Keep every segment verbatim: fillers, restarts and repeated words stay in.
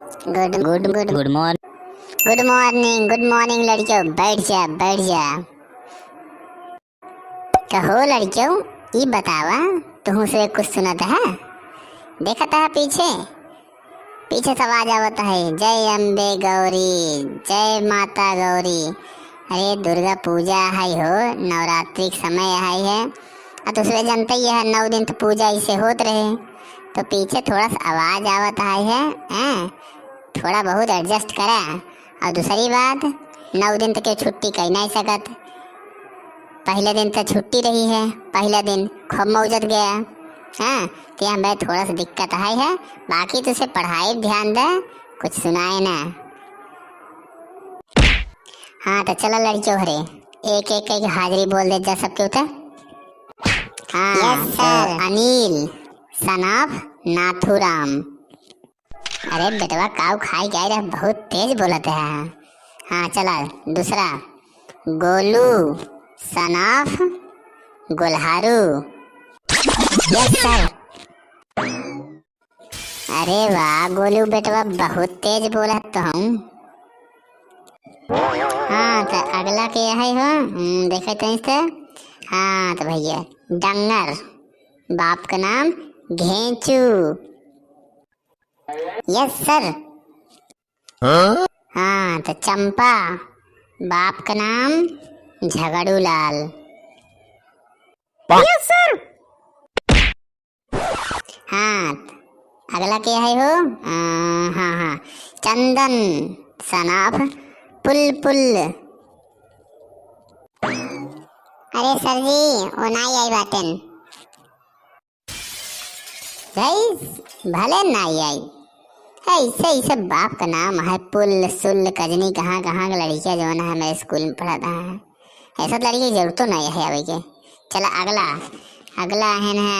गुड गुड गुड गुड मॉर्निंग। गुड मॉर्निंग, गुड मॉर्निंग लड़कियों, बैठ जा, बैठ जा। कहो लड़कियों, ई बतावा, तुहूँ से कुछ सुनत है? देखत है पीछे, पीछे से आवाज आवत है, "जय अम्बे गौरी, जय माता गौरी।" अरे दुर्गा पूजा है हो, नवरात्रि के समय है, है। आ तो सुबह जानते ही है, नौ दिन तो पूजा इसे होत रहे, तो पीछे थोड़ा सा आवाज आवत है, है, हैं? थोड़ा बहुत adjust करा। और दूसरी बात, नौ दिन तक के छुट्टी कई नहीं सकत। पहले दिन तो छुट्टी रही है, पहला दिन खूब मौजत गया। हाँ, तो यहाँ भाई थोड़ा सा दिक्कत है, है, बाकी तो से पढ़ाई ध्यान दे, कुछ सुनाए ना। हाँ, तो चला लड़कियों घरे, एक एक एक हाजिरी बोल दे जा सबके उतर। हाँ, yes, तो sir। अनिल, son of नाथूराम। अरे बेटवा, काऊ खाए के आए रहे, बहुत तेज बोलत है। हाँ, चला, दूसरा, गोलू, son of गोल्हारू। Yes, sir। अरे वाह, गोलू बेटवा, बहुत तेज बोलत तो हूँ। हाँ, तो अगला के है हो, हम्म, देखे तो इस तरह। हाँ, तो भैया, डंगर, बाप का नाम घेंचू। Yes, sir। हाँ? हाँ, तो चंपा, बाप का नाम झगड़ू लाल। Yes, sir। हाँ, अगला के है हो? आ, हाँ, हाँ, चंदन, son of पुलपुल। अरे sir जी, वो नाई आई बाटेन। भाई, भले नाई आई, ऐसे, ऐसे बाप का नाम है, पुल, सुल, कजनी, कहाँ, कहाँ के लड़कियाँ जौन है, हमारे स्कूल में पढ़त है। ऐसा लड़की की जरूरतो नहीं है आवे के। चला अगला, अगला है ना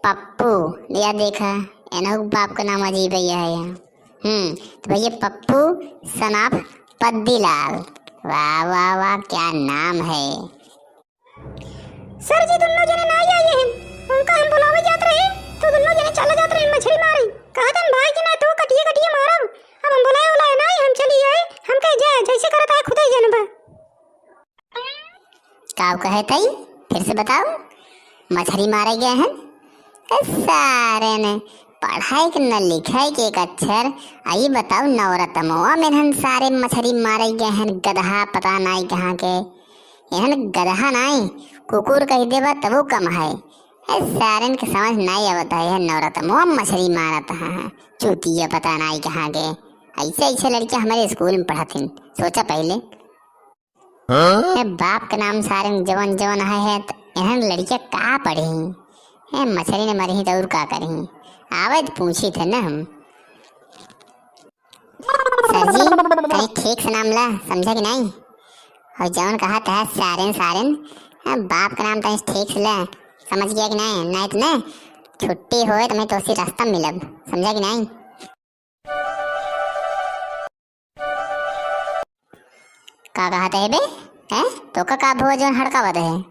पप्पू, या देखा, एनहु के बाप का नाम अजीब है, यह है। हम्म, तो भैया पप्पू, son of पद्दीलाल। वाह, वाह, वाह, क्या नाम है। Sir जी, दुन्नो जने नाई आए हैं, उनका हम बुलावे जात रहे, तो दुन्नो जने चला जात रहे मछरी मारे। कहत हन भाई कि ना, तो कटिए कटिए मारब। अब हम बुलाए उलाए नाई, हम चली आए, हम कहे जा, जैसे करत है खुदे जनबा। का कहे तई, फिर से बताओ। मछरी मारे गए हैं? ए सारे ने, पढ़ाई के न लिखाई के एक अक्षर। आई बताओ, नवरतमवा में हन सारे मछरी मारे गए हैं, गदहा पता नाई कहाँ के। एहन गदहा नाई, कुकुर कह देबा तबो कम है। ए सारन के समझ नाई आवत है, यह नवरतमवा मछरी मारत है, चूतिया पता नाई कहाँ के। ऐसे ऐसे लड़कियाँ हमारे स्कूल में पढ़त हैं, सोचा पहले। हाँ? ए बाप के नाम सारन जवन जवन है, है त एहन लड़कियाँ का पढ़ी? ए मछरी न मरही त और का करही? आवे त पूछी थे ना हम। Sir जी, तनी ठीक से नाम ला, समझा कि नाई? और जौन कहा था सारेन, सारेन, हाँ, बाप का नाम तनी ठीक से ला, समझ गया कि नाई? नाई तो ना, छुट्टी होए तो मैं तोसी रास्ता में मिलब, समझा कि नाई? का कहा था बे? हैं? तो का, का भवा जौन हड़कावत है?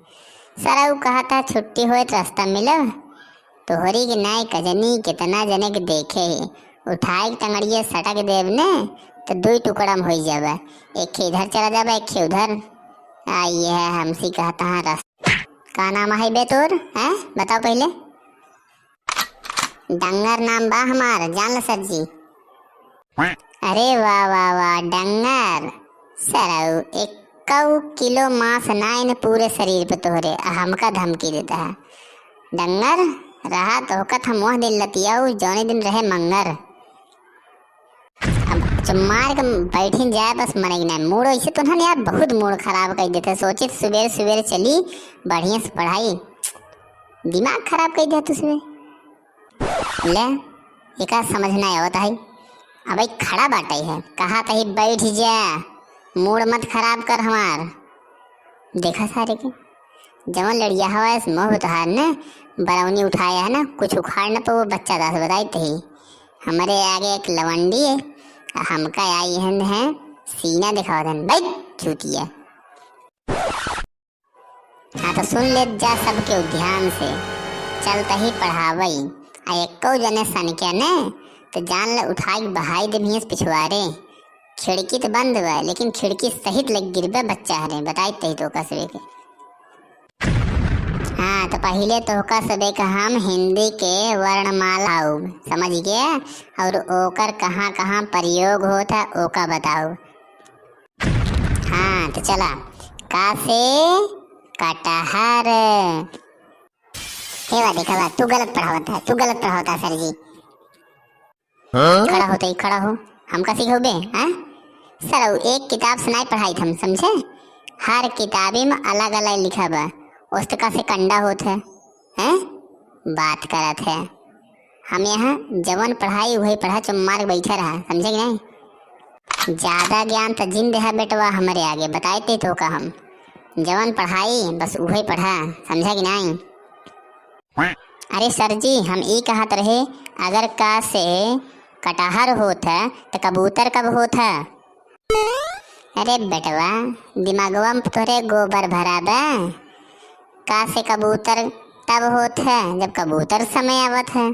सरऊ कहा था छुट्टी होए तो रास्ता में मिलब। तोहरी के नाई कजनी कितना जने के देखे ही, उठाए के टंगड़िया सटक देब ने, तो दुई टुकड़ा में होई जाबे, एक खे इधर चला जाबे, एक खे उधर। आ, यह हमसी कहता है रस-, का नाम है बे तोर, हैं? बताओ पहले। डंगर नाम बा हमार, जान ल sir जी। अरे वाह, वाह, वाह, डंगर। सरऊ, एक्कऊ किलो मांस नाइन पूरे शरीर पे तोहरे, आ हमका धमकी देता है। डंगर, रहा तोहका त हम वह दिन लतियाऊ, जौने दिन रहे मंगर। अब जब मार के बैठिन जाए, बस मरे कि नहीं। मूड ऐसे तो ना यार, बहुत मूड खराब कर देता है। सोचे तो सुबेरे सुबेरे चली, बढ़िया से पढ़ाई, दिमाग खराब कर दिया तू सुबेरे। ले, एका समझ ना आवत है। अबे खड़ा बाटे है, कहा तही बैठ जा, मूड मत खराब कर हमार। देखा सारे के, जवन लड़िया हवा इस मोह उतार ने, बरौनी उठाया है ना, कुछ उखाड़ न पाओ बच्चा दास बताई तही। हमारे आगे एक लवंडी है, आ हमका आई हन है, सीना दिखावत हन, बैठ चूतिया। हाँ, तो सुन लेत जा सबके ध्यान से। चलत ही पढ़ावई, आ एक्को जने सनके ने, तो जान ले, उठाइ के बहाइ देब हियाँ से पिछवारे। खिड़की तो बंद बा, लेकिन खिड़की सहित लग गिरबे बच्चा हरे, बताइत ही तोहका सबे के। हाँ, तो पहिले तोहका सबे का हम हिंदी के वर्णमाला आउब, समझ गए? और ओकर कहाँ कहाँ प्रयोग होत है, ओका बताउब। हाँ, तो चला। का से कटहर। हे बा, देखा बा, तू गलत पढ़ावत है, तू गलत पढ़ावत है, सर जी। हाँ? खड़ा हो तई, खड़ा हो। हमका सिखौबे, हाँ? सर, उ एक किताब से नाहीं पढ़ाइत हम, समझे? हर किताबी में अलग-अलग लिखा बा। ओस त का से कंडा होत है, हैं? बात करत है। हम यहाँ जवन पढ़ाई उहे पढ़ा, चुप मार के बैठा रहा, समझे कि नाहीं? ज्यादा ज्ञान त जिन देहा बेटवा हमरे आगे, बताइत ही तोहका हम। जवन पढ़ाई बस उहे पढ़ा, समझा कि नाहीं? अरे सर जी, हम ई कहत रहे, अगर का से कटहर होत है, त कबूतर कब होत है? अरे बेटवा, दिमागवा में तोहरे गोबर भरा बा। का से कबूतर तब होत है, जब कबूतर समय आवत है,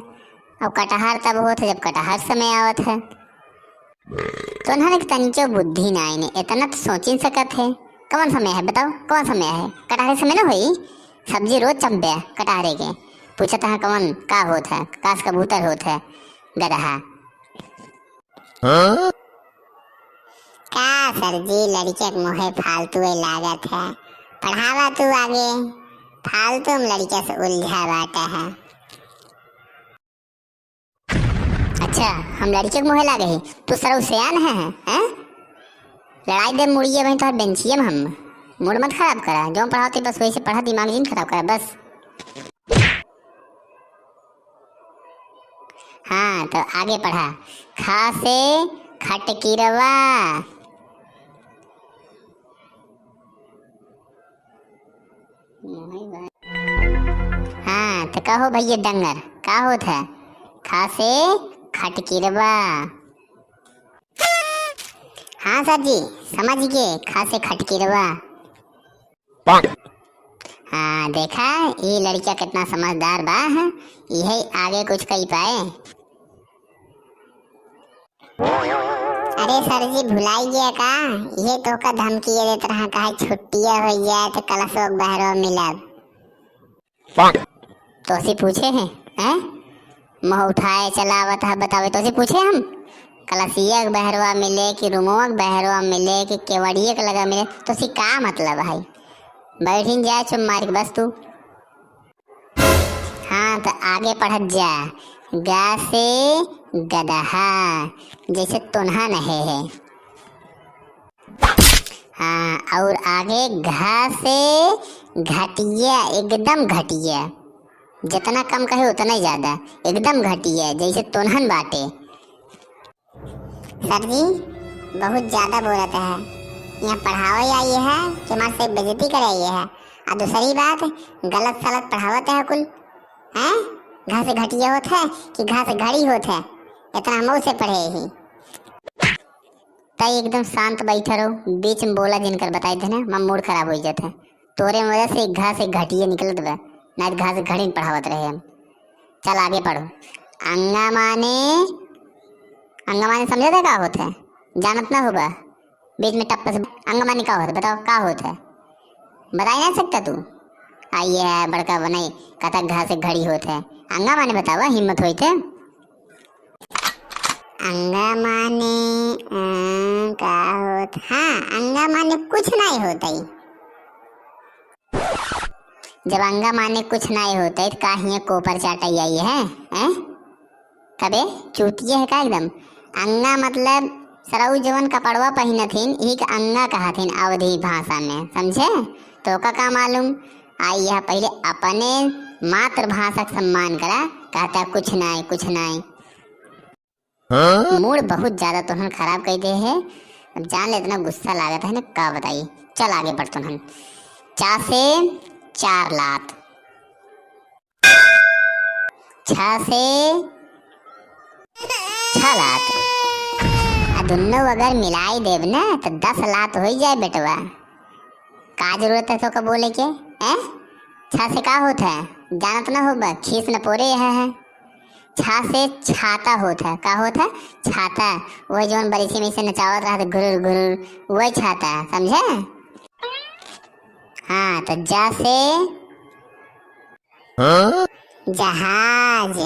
और कटहर तब होत है, जब कटहर समय आवत है। तोन्हन के तनिको बुद्धि नाहीं ने, एतना त सोचिन सकत है। कवन समय है बताओ, कवन समय है? कटहरे समय न होई? सब्जी रोज चबबे कटहरे के। पूछत है कवन का होत है, का से कबूतर होत है, गदहा। हाँ? का सर जी, लड़के के मुँहे फालतू ही लागत है। पढ़ावा तू आगे, फालतू में लड़के से उलझा बाटे है। अच्छा, हम लड़के के मुँहे लागे ही, तू सरऊ सयान है, हैं? लड़ाई दे मुड़िए बहिन तोहर बेंचिए में हम। मूड मत खराब करा, जो पढ़ावती बस वही से पढ़ा, दिमाग जिन खराब करा बस। हाँ, तो आगे पढ़ा। खा से खटकिरवा। हाँ, तो कहो भैया डंगर, का होत है? खा से खटकिरवा। हाँ सर जी, समझ गए, खा से खटकिरवा। हाँ, देखा, ई लड़किया कितना समझदार बा, हैं? इहे आगे कुछ कही पाए। अरे सर जी, भुलाई गया का? इहे तोहका धमकी ये देत रहा, कहे छुट्टिया हो जाए तो कलशोक बहरो मिलब। तोसे पूछे हैं, हैं? मुँह उठाए चला आवत है, बतावे, तोसे पूछे हम? कलसिया के बहरवा मिले कि रूमवा के बहरवा मिले कि केवड़िए के लगा मिले, तोसे का मतलब है? बैठिन जाए चुप मार के बस तू। हाँ, तो आगे पढ़त जा। गा से गदहा, जैसे तोन्हा नहे है। हाँ, और आगे घा से घटिया, एकदम घटिया। जितना कम कहे उतना ही ज्यादा, एकदम घटिया, जैसे तोन्हन बाटे। सर जी, बहुत ज्यादा बोलत है। यहाँ पढ़ावे आई है कि हमारे से बेइज्जती करे आई है? और दूसरी बात, गलत सलत पढ़ावत है कुल, हैं? घा से घटिया होत है कि घा से घड़ी होत है? इतना हम से पढ़े ही। तई एकदम शांत बैठा रहो, बीच में बोला जिनकर बताई देना, हमार मूड खराब हो जाता है। तोरे वजह से एक घा से घटिया निकलत बा, ना तो घा से घड़ी में पढ़ावत रहे हम। चल आगे पढ़ो। अंगा माने, अंगा माने समझे थे का होत है? जानत ना होबा, बीच में टप्पा से अंगा माने का होत है? बताओ का होत है? बताई ना सकता तू? आ ये है बड़का बनाई, कहता घा से घड़ी होत है। अंगा माने बतावा, हिम्मत होई थे। अंगा माने, अ, का होत? हाँ, अंगा माने कुछ नहीं होत है। जब अंगा माने कुछ नहीं होत है, तो का हियाँ कोपर चाटई आई है, हैं? तबे चूतिया है का एकदम? अंगा मतलब सरऊ जवन कपड़वा पहिनत हिन, इही के अंगा कहत हिन अवधी भाषा में, समझे? तो का, का मालूम? आई यह पहले अपने मातृभाषा के सम्मान करा, कहता कुछ नहीं, कुछ नहीं। हाँ? मूड बहुत ज्यादा तोहन खराब कर दे है। अब जान ले इतना गुस्सा लागत है ना, का बताई। चल आगे बढ़ तोहन। चा से चार लात। छा से छह लात। आ दुन्नो अगर मिलाई देब ना तो दस लात हो जाए बेटवा। का जरूरत है तोका बोले के, हैं? छा से का होत है? जानत ना होबा, खीस न पोरे है, है। छा से छाता होत है। का होत है? छाता। वही जौन बरिसी में से नचावत रहत घुरुर घुरुर, वही छाता है, समझे? हाँ, तो जा से हाँ? जहाज।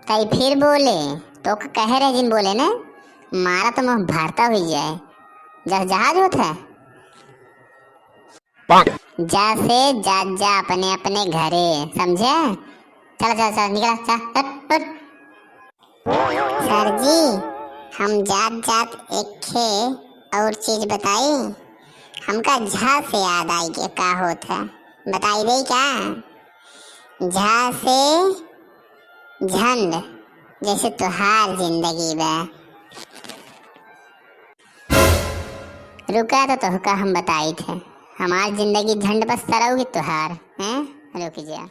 तई फिर बोले, तो क-, कहे रहे जिन बोले ने, मारा तो मुँह भरता हुई जाए। जा से जहाज होत है। जा से जा, जा अपने अपने घरे, समझे? चला, चला, चला, निकला, चल, हट, हट। सर जी, हम जात जात एक ठे और चीज बताई। हमका झा से याद आई कि का होत है, बताई दे का? झा से झंड, जैसे तुहार जिंदगी बा। रुका तो तोहका हम बताई थे, हमार जिंदगी झंड बस तरह की तुहार, हैं? रुक जा।